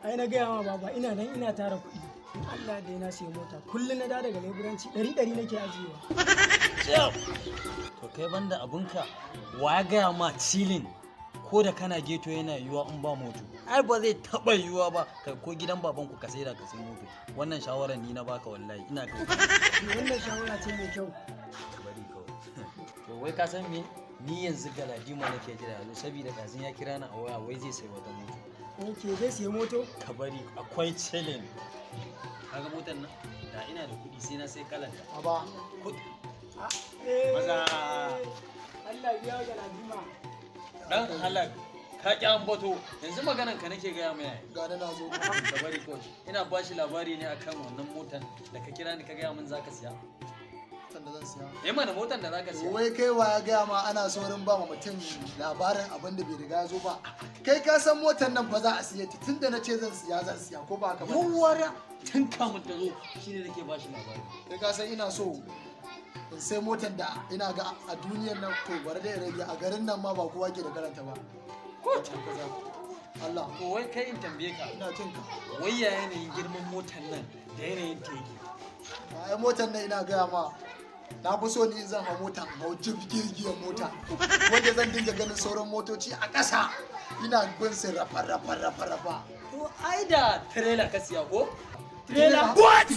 Ai na gaya ma baba, ina nan ina tara kuɗi. In Allah da na siya mota, kullum na dawo daga leburanci 100 100 nake ajiyewa. To kai, banda abunka, wa ya gaya ma chilling ko da kana ghetto yana yiwuwa in ba moto? Ai ba zai taba yiwuwa ba. Kai, ko gidan babanku ka saida ka sai moto. Wannan shawarar ni na baka, wallahi ina kai. Wannan shawara ce mai kyau. Bari kawai. To wai ka san me? Ni yanzu Galadima nake jira yanzu, saboda ɗazun ya kira ni a waya, wai zai sai wata moto. Ok, zai siya moto. Ka bari, akwai chilling. Kaga motar nan, da ina da kuɗi sai na sai kalanta. Baba. Maza. Allah biya Galadima. Dan halak, ka ƙi ambato. Yanzu maganan ka nake gaya mai. Gane na zo. Ka bari kawai, ina ba shi labari ne akan wannan motan da ka kira ni ka gaya min zaka siya. Motan da zan siya? Eh mana, motan da zaka siya. Wai kai, wa ya gaya ma ana saurin ba ma mutum labarin abin da bai riga ya zo ba? Kai ka san motar nan fa za a siya ta, tunda na ce zan siya, zan siya, ko ba haka ba? Yawwara, tun kamun ta zo shine nake ba shi labari. Kai ka san ina so in sai motar da ina ga a duniyar nan, to bari dai rage, a garin nan ma ba kowa ke da karanta ba. Allah. To wai kai, in tambaye ka. Ina jin ka. Wai ya yanayin girman motar nan da yanayin ta yake? Ai motar nan, ina gaya ma, na fi so ni in zan hau mota in hau jirgiyar mota wanda zan dinga ganin sauran motoci a ƙasa, ina bin su rafa rafa rafa rafa. To ai da trailer ka siya ko? Trailer? What?